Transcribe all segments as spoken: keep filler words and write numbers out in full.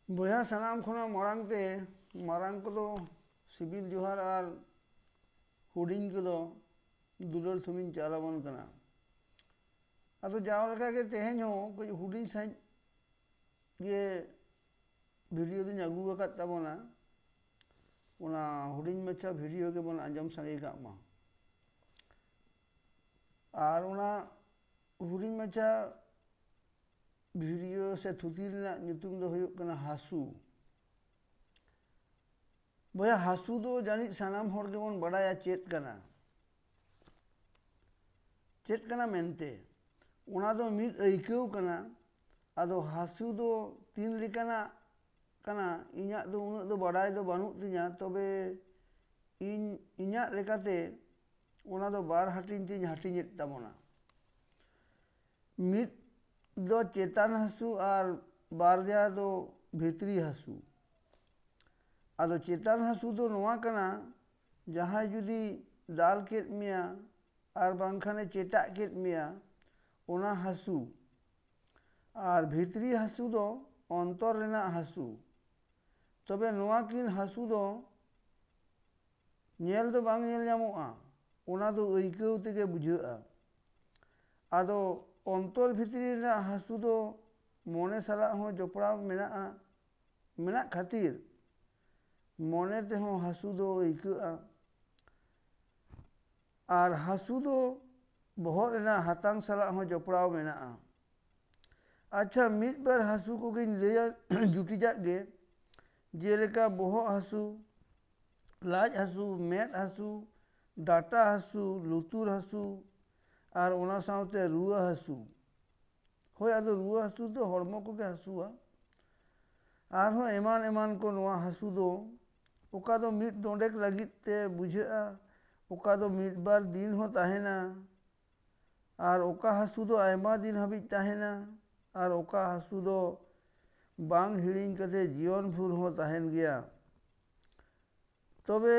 ᱵᱚᱭᱦᱟ, ᱥᱟᱱᱟᱢ ᱠᱷᱚᱱᱟᱜ ᱢᱟᱲᱟᱝ ᱛᱮ ᱢᱟᱨᱟᱝ ᱠᱚᱫᱚ ᱥᱤᱵᱤᱞ ᱡᱚᱦᱟᱨ ᱟᱨ ᱦᱩᱰᱤᱧ ᱠᱚᱫᱚ ᱫᱩᱞᱟᱹᱲ ᱛᱷᱩᱢᱤᱧ ᱪᱟᱞ ᱟᱵᱚᱱ ᱠᱟᱱᱟ᱾ ᱟᱫᱚ ᱡᱟᱣ ᱞᱮᱠᱟ ᱜᱮ ᱛᱮᱦᱮᱧ ᱦᱚᱸ ᱠᱟᱹᱡ ᱦᱩᱰᱤᱧ ᱥᱟᱺᱦᱤᱡ ᱜᱮ ᱵᱷᱤᱰᱤᱭᱳ ᱫᱚᱧ ᱟᱹᱜᱩ ᱟᱠᱟᱫ ᱛᱟᱵᱚᱱᱟ᱾ ᱚᱱᱟ ᱦᱩᱰᱤᱧ ᱢᱟᱪᱷᱟ ᱵᱷᱤᱰᱤᱭᱳ ᱜᱮᱵᱚᱱ ᱟᱸᱡᱚᱢ ᱥᱟᱸᱜᱮ ᱠᱟᱜ ᱢᱟ᱾ ᱟᱨ ᱚᱱᱟ ᱦᱩᱰᱤᱧ ᱢᱟᱪᱷᱟ ᱵᱷᱤᱰᱤᱭᱳ ᱥᱮ ᱛᱷᱩᱛᱤ ᱨᱮᱱᱟᱜ ᱧᱩᱛᱩᱢ ᱫᱚ ᱦᱩᱭᱩᱜ ᱠᱟᱱᱟ ᱦᱟᱹᱥᱩ᱾ ᱵᱚᱭᱦᱟ, ᱦᱟᱹᱥᱩ ᱫᱚ ᱡᱟᱹᱱᱤᱡ ᱥᱟᱱᱟᱢ ᱦᱚᱲ ᱜᱮᱵᱚᱱ ᱵᱟᱰᱟᱭᱟ ᱪᱮᱫ ᱠᱟᱱᱟ, ᱪᱮᱫ ᱠᱟᱱᱟ ᱢᱮᱱᱛᱮ᱾ ᱚᱱᱟ ᱫᱚ ᱢᱤᱫ ᱟᱹᱭᱠᱟᱹᱣ ᱠᱟᱱᱟ᱾ ᱟᱫᱚ ᱦᱟᱹᱥᱩ ᱫᱚ ᱛᱤᱱ ᱞᱮᱠᱟᱱᱟᱜ ᱠᱟᱱᱟ, ᱤᱧᱟᱹᱜ ᱫᱚ ᱩᱱᱟᱹᱜ ᱫᱚ ᱵᱟᱰᱟᱭ ᱫᱚ ᱵᱟᱹᱱᱩᱜ ᱛᱤᱧᱟ, ᱛᱚᱵᱮ ᱤᱧ, ᱤᱧᱟᱹᱜ ᱞᱮᱠᱟᱛᱮ ᱚᱱᱟ ᱫᱚ ᱵᱟᱨ ᱦᱟᱹᱴᱤᱧ ᱛᱤᱧ ᱦᱟᱹᱴᱤᱧᱮᱫ ᱛᱟᱵᱚᱱᱟ᱾ ᱢᱤᱫ ᱫᱚ ᱪᱮᱛᱟᱱ ᱦᱟᱹᱥᱩ ᱟᱨ ᱵᱟᱨᱭᱟ ᱫᱚ ᱵᱷᱤᱛᱨᱤ ᱦᱟᱹᱥᱩ᱾ ᱟᱫᱚ ᱪᱮᱛᱟᱱ ᱦᱟᱹᱥᱩ ᱫᱚ ᱱᱚᱣᱟ ᱠᱟᱱᱟ, ᱡᱟᱦᱟᱸᱭ ᱡᱩᱫᱤ ᱫᱟᱞ ᱠᱮᱫ ᱢᱮᱭᱟ ᱟᱨ ᱵᱟᱝᱠᱷᱟᱱᱮ ᱪᱮᱴᱟᱜ ᱠᱮᱫ ᱢᱮᱭᱟ, ᱚᱱᱟ ᱦᱟᱹᱥᱩ᱾ ᱟᱨ ᱵᱷᱤᱛᱨᱤ ᱦᱟᱹᱥᱩ ᱫᱚ ᱚᱱᱛᱚᱨ ᱨᱮᱱᱟᱜ ᱦᱟᱹᱥᱩ᱾ ᱛᱚᱵᱮ ᱱᱚᱣᱟ ᱠᱤᱱ ᱦᱟᱹᱥᱩ ᱫᱚ ᱧᱮᱞ ᱫᱚ ᱵᱟᱝ ᱧᱮᱞ ᱧᱟᱢᱚᱜᱼᱟ, ᱚᱱᱟ ᱫᱚ ᱟᱹᱭᱠᱟᱹᱣ ᱛᱮᱜᱮ ᱵᱩᱡᱷᱟᱹᱜᱼᱟ᱾ ᱟᱫᱚ ᱚᱱᱛᱚᱨ ᱵᱷᱤᱛᱨᱤ ᱨᱮᱱᱟᱜ ᱦᱟᱹᱥᱩ ᱫᱚ ᱢᱚᱱᱮ ᱥᱟᱞᱟᱜ ᱦᱚᱸ ᱡᱚᱯᱲᱟᱣ ᱢᱮᱱᱟᱜᱼᱟ, ᱢᱮᱱᱟᱜ ᱠᱷᱟᱹᱛᱤᱨ ᱢᱚᱱᱮ ᱛᱮᱦᱚᱸ ᱦᱟᱹᱥᱩ ᱫᱚ ᱟᱹᱭᱠᱟᱹᱜᱼᱟ᱾ ᱟᱨ ᱦᱟᱹᱥᱩ ᱫᱚ ᱵᱚᱦᱚᱜ ᱨᱮᱱᱟᱜ ᱦᱟᱛᱟᱝ ᱥᱟᱞᱟᱜ ᱦᱚᱸ ᱡᱚᱯᱲᱟᱣ ᱢᱮᱱᱟᱜᱼᱟ᱾ ᱟᱪᱪᱷᱟ, ᱢᱤᱫ ᱵᱟᱨ ᱦᱟᱹᱥᱩ ᱠᱚᱜᱮᱧ ᱞᱟᱹᱭᱟ ᱡᱩᱴᱤᱡᱟᱜ ᱜᱮ, ᱡᱮᱞᱮᱠᱟ ᱵᱚᱦᱚᱜ ᱦᱟᱹᱥᱩ, ᱞᱟᱡ ᱦᱟᱹᱥᱩ, ᱢᱮᱫ ᱦᱟᱹᱥᱩ, ᱰᱟᱴᱟ ᱦᱟᱹᱥᱩ, ᱞᱩᱛᱩᱨ ᱦᱟᱹᱥᱩ, ᱟᱨ ᱚᱱᱟ ᱥᱟᱶᱛᱮ ᱨᱩᱣᱟᱹ ᱦᱟᱹᱥᱩ᱾ ᱦᱳᱭ, ᱟᱫᱚ ᱨᱩᱣᱟᱹ ᱦᱟᱹᱥᱩ ᱫᱚ ᱦᱚᱲᱢᱚ ᱠᱚᱜᱮ ᱦᱟᱹᱥᱩᱣᱟ᱾ ᱟᱨᱦᱚᱸ ᱮᱢᱟᱱ ᱮᱢᱟᱱ ᱠᱚ ᱱᱚᱣᱟ ᱦᱟᱹᱥᱩ ᱫᱚ, ᱚᱠᱟ ᱫᱚ ᱢᱤᱫ ᱰᱚᱸᱰᱮᱠ ᱞᱟᱹᱜᱤᱫ ᱛᱮ ᱵᱩᱡᱷᱟᱹᱜᱼᱟ, ᱚᱠᱟ ᱫᱚ ᱢᱤᱫ ᱵᱟᱨ ᱫᱤᱱ ᱦᱚᱸ ᱛᱟᱦᱮᱱᱟ, ᱟᱨ ᱚᱠᱟ ᱦᱟᱹᱥᱩ ᱫᱚ ᱟᱭᱢᱟ ᱫᱤᱱ ᱦᱟᱹᱵᱤᱡ ᱛᱟᱦᱮᱱᱟ, ᱟᱨ ᱚᱠᱟ ᱦᱟᱹᱥᱩ ᱫᱚ ᱵᱟᱝ ᱦᱤᱲᱤᱧ ᱠᱟᱛᱮ ᱡᱤᱭᱚᱱ ᱵᱷᱳᱨ ᱦᱚᱸ ᱛᱟᱦᱮᱱ ᱜᱮᱭᱟ᱾ ᱛᱚᱵᱮ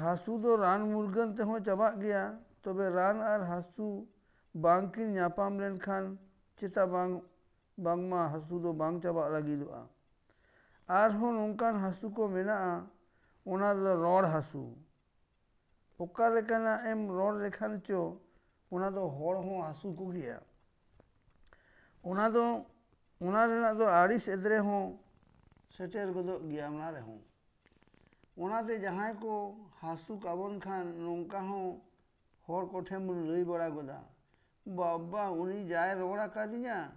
ᱦᱟᱹᱥᱩ ᱫᱚ ᱨᱟᱱ ᱢᱩᱨᱜᱟᱹᱱ ᱛᱮᱦᱚᱸ ᱪᱟᱵᱟᱜ ᱜᱮᱭᱟ᱾ ᱛᱚᱵᱮ ᱨᱟᱱ ᱟᱨ ᱦᱟᱹᱥᱩ ᱵᱟᱝ ᱠᱤᱱ ᱧᱟᱯᱟᱢ ᱞᱮᱱᱠᱷᱟᱱ ᱪᱮᱛᱟ ᱵᱟᱝ, ᱵᱟᱝᱢᱟ ᱦᱟᱹᱥᱩ ᱫᱚ ᱵᱟᱝ ᱪᱟᱵᱟᱜ ᱞᱟᱹᱜᱤᱫᱚᱜᱼᱟ᱾ ᱟᱨᱦᱚᱸ ᱱᱚᱝᱠᱟᱱ ᱦᱟᱹᱥᱩ ᱠᱚ ᱢᱮᱱᱟᱜᱼᱟ, ᱚᱱᱟ ᱫᱚ ᱨᱚᱲ ᱦᱟᱹᱥᱩ᱾ ᱚᱠᱟ ᱞᱮᱠᱟᱱᱟᱜ ᱮᱢ ᱨᱚᱲ ᱞᱮᱠᱷᱟᱱ ᱪᱚ ᱚᱱᱟ ᱫᱚ ᱦᱚᱲ ᱦᱚᱸ ᱦᱟᱹᱥᱩ ᱠᱚᱜᱮᱭᱟ᱾ ᱚᱱᱟ ᱫᱚ, ᱚᱱᱟ ᱨᱮᱱᱟᱜ ᱫᱚ ᱟᱹᱲᱤᱥ ᱮᱫᱽᱨᱮ ᱦᱚᱸ ᱥᱮᱴᱮᱨ ᱜᱚᱫᱚᱜ ᱜᱮᱭᱟ ᱚᱱᱟ ᱨᱮᱦᱚᱸ᱾ ᱚᱱᱟᱛᱮ ᱡᱟᱦᱟᱸᱭ ᱠᱚ ᱦᱟᱹᱥᱩ ᱠᱟᱵᱚᱱ ᱠᱷᱟᱱ ᱱᱚᱝᱠᱟ ᱦᱚᱸ ᱦᱚᱲ ᱠᱚᱴᱷᱮᱱ ᱵᱚᱱ ᱞᱟᱹᱭ ᱵᱟᱲᱟ ᱜᱚᱫᱟ, "ᱵᱟᱵᱟ, ᱩᱱᱤ ᱡᱟᱭ ᱨᱚᱲ ᱟᱠᱟᱫᱤᱧᱟ,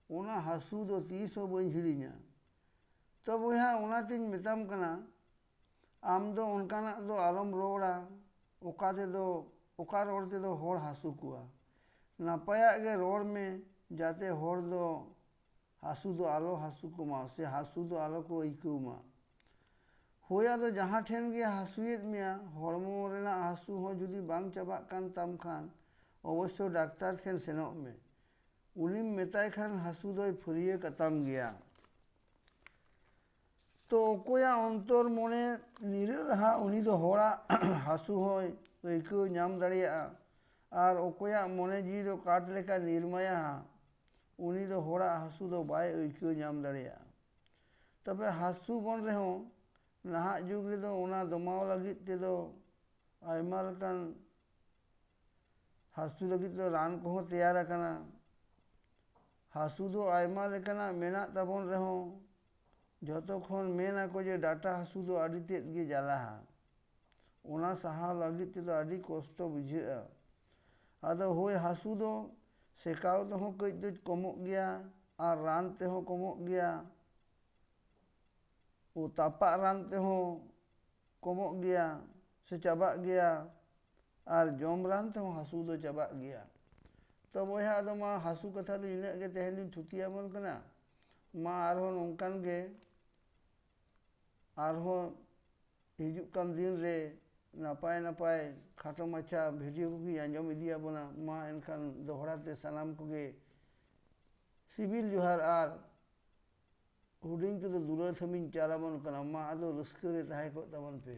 ᱚᱱᱟ ᱦᱟᱹᱥᱩ ᱫᱚ ᱛᱤᱥ ᱦᱚᱸ ᱵᱟᱹᱧ ᱦᱤᱲᱤᱧᱟ᱾" ᱛᱚ ᱵᱚᱭᱦᱟ, ᱚᱱᱟᱛᱤᱧ ᱢᱮᱛᱟᱢ ᱠᱟᱱᱟ, ᱟᱢ ᱫᱚ ᱚᱱᱠᱟᱱᱟᱜ ᱫᱚ ᱟᱞᱚᱢ ᱨᱚᱲᱟ, ᱚᱠᱟ ᱛᱮᱫᱚ, ᱚᱠᱟ ᱨᱚᱲ ᱛᱮᱫᱚ ᱦᱚᱲ ᱦᱟᱹᱥᱩ ᱠᱚᱣᱟ᱾ ᱱᱟᱯᱟᱭᱟᱜ ᱜᱮ ᱨᱚᱲ ᱢᱮ, ᱡᱟᱛᱮ ᱦᱚᱲ ᱫᱚ ᱦᱟᱹᱥᱩ ᱫᱚ ᱟᱞᱚ ᱦᱟᱹᱥᱩ ᱠᱚᱢᱟ ᱥᱮ ᱦᱟᱹᱥᱩ ᱫᱚ ᱟᱞᱚ ᱠᱚ ᱟᱹᱭᱠᱟᱹᱣ ᱢᱟ᱾ ᱦᱳᱭ, ᱟᱫᱚ ᱡᱟᱦᱟᱸ ᱴᱷᱮᱱ ᱜᱮ ᱦᱟᱹᱥᱩᱭᱮᱫ ᱢᱮᱭᱟ, ᱦᱚᱲᱢᱚ ᱨᱮᱱᱟᱜ ᱦᱟᱹᱥᱩ ᱦᱚᱸ ᱡᱩᱫᱤ ᱵᱟᱝ ᱪᱟᱵᱟᱜ ᱠᱟᱱ ᱛᱟᱢ ᱠᱷᱟᱱ, ᱚᱵᱚᱥᱥᱚ ᱰᱟᱠᱛᱟᱨ ᱴᱷᱮᱱ ᱥᱮᱱᱚᱜ ᱢᱮ᱾ ᱩᱱᱤᱢ ᱢᱮᱛᱟᱭ ᱠᱷᱟᱱ ᱦᱟᱹᱥᱩ ᱫᱚᱭ ᱯᱷᱟᱹᱨᱭᱟᱹ ᱠᱟᱛᱟᱢ ᱜᱮᱭᱟ᱾ ᱛᱚ ᱚᱠᱚᱭᱟᱜ ᱚᱱᱛᱚᱨ ᱢᱚᱱᱮ ᱱᱤᱨᱟᱹ ᱨᱟᱦᱟ, ᱩᱱᱤ ᱫᱚ ᱦᱚᱲᱟᱜ ᱦᱟᱹᱥᱩ ᱦᱚᱸᱭ ᱟᱹᱭᱠᱟᱹᱣ ᱧᱟᱢ ᱫᱟᱲᱮᱭᱟᱜᱼᱟ᱾ ᱟᱨ ᱚᱠᱚᱭᱟᱜ ᱢᱚᱱᱮ ᱡᱤᱣᱤ ᱫᱚ ᱠᱟᱴ ᱞᱮᱠᱟ ᱱᱤᱨᱢᱟᱭᱟ, ᱩᱱᱤ ᱫᱚ ᱦᱚᱲᱟᱜ ᱦᱟᱹᱥᱩ ᱫᱚ ᱵᱟᱭ ᱟᱹᱭᱠᱟᱹᱣ ᱧᱟᱢ ᱫᱟᱲᱮᱭᱟᱜᱼᱟ᱾ ᱛᱚᱵᱮ ᱦᱟᱹᱥᱩ ᱵᱚᱱ ᱨᱮᱦᱚᱸ, ᱱᱟᱦᱟᱜ ᱡᱩᱜᱽ ᱨᱮᱫᱚ ᱚᱱᱟ ᱫᱚᱢᱟᱣ ᱞᱟᱹᱜᱤᱫ ᱛᱮᱫᱚ ᱟᱭᱢᱟ ᱞᱮᱠᱟᱱ ᱦᱟᱹᱥᱩ ᱞᱟᱹᱜᱤᱫ ᱫᱚ ᱨᱟᱱ ᱠᱚᱦᱚᱸ ᱛᱮᱭᱟᱨ ᱟᱠᱟᱱᱟ᱾ ᱦᱟᱹᱥᱩ ᱫᱚ ᱟᱭᱢᱟ ᱞᱮᱠᱟᱱᱟᱜ ᱢᱮᱱᱟᱜ ᱛᱟᱵᱚᱱ ᱨᱮᱦᱚᱸ, ᱡᱷᱚᱛᱚ ᱠᱷᱚᱱ ᱢᱮᱱ ᱟᱠᱚ ᱡᱮ ᱰᱟᱴᱟ ᱦᱟᱹᱥᱩ ᱫᱚ ᱟᱹᱰᱤ ᱛᱮᱫ ᱜᱮ ᱡᱟᱞᱟᱣᱟ᱾ ᱚᱱᱟ ᱥᱟᱦᱟᱣ ᱞᱟᱹᱜᱤᱫ ᱛᱮᱫᱚ ᱟᱹᱰᱤ ᱠᱚᱥᱴᱚ ᱵᱩᱡᱷᱟᱹᱜᱼᱟ᱾ ᱟᱫᱚ ᱦᱳᱭ, ᱦᱟᱹᱥᱩ ᱫᱚ ᱥᱮᱠᱟᱣ ᱛᱮᱦᱚᱸ ᱠᱟᱹᱡ ᱫᱚ ᱠᱚᱢᱚᱜ ᱜᱮᱭᱟ ᱟᱨ ᱨᱟᱱ ᱛᱮᱦᱚᱸ ᱠᱚᱢᱚᱜ ᱜᱮᱭᱟ᱾ ᱛᱟᱯᱟᱜ ᱨᱟᱱ ᱛᱮᱦᱚᱸ ᱠᱚᱢᱚᱜ ᱜᱮᱭᱟ ᱥᱮ ᱪᱟᱵᱟᱜ ᱜᱮᱭᱟ, ᱟᱨ ᱡᱚᱢ ᱨᱟᱱ ᱛᱮᱦᱚᱸ ᱦᱟᱹᱥᱩ ᱫᱚ ᱪᱟᱵᱟᱜ ᱜᱮᱭᱟ᱾ ᱛᱚ ᱵᱚᱭᱦᱟ, ᱟᱫᱚ ᱢᱟ ᱦᱟᱹᱥᱩ ᱠᱟᱛᱷᱟ ᱫᱚ ᱤᱱᱟᱹᱜ ᱜᱮ ᱛᱮᱦᱮᱧ ᱫᱚᱧ ᱛᱷᱩᱛᱤᱭᱟᱵᱚᱱ ᱠᱟᱱᱟ᱾ ᱢᱟ ᱟᱨᱦᱚᱸ ᱱᱚᱝᱠᱟᱱ ᱜᱮ ᱟᱨᱦᱚᱸ ᱦᱤᱡᱩᱜ ᱠᱟᱱ ᱫᱤᱱ ᱨᱮ ᱱᱟᱯᱟᱭ ᱱᱟᱯᱟᱭ ᱠᱷᱟᱴᱚ ᱢᱟᱪᱷᱟ ᱵᱷᱤᱰᱤᱭᱳ ᱠᱚᱜᱮᱧ ᱟᱸᱡᱚᱢ ᱤᱫᱤᱭᱟᱵᱚᱱᱟ᱾ ᱢᱟ ᱮᱱᱠᱷᱟᱱ ᱫᱚᱦᱲᱟ ᱛᱮ ᱥᱟᱱᱟᱢ ᱠᱚᱜᱮ ᱥᱤᱵᱤᱞ ᱡᱚᱦᱟᱨ ᱟᱨ ᱦᱩᱰᱤᱧ ᱠᱚᱫᱚ ᱫᱩᱞᱟᱹᱲ ᱛᱷᱟᱢᱤᱧ ᱪᱟᱞ ᱟᱵᱚᱱ ᱠᱟᱱᱟ᱾ ᱢᱟ ᱟᱫᱚ ᱨᱟᱹᱥᱠᱟᱹ ᱨᱮ ᱛᱟᱦᱮᱸ ᱠᱚᱜ ᱛᱟᱵᱚᱱ ᱯᱮ᱾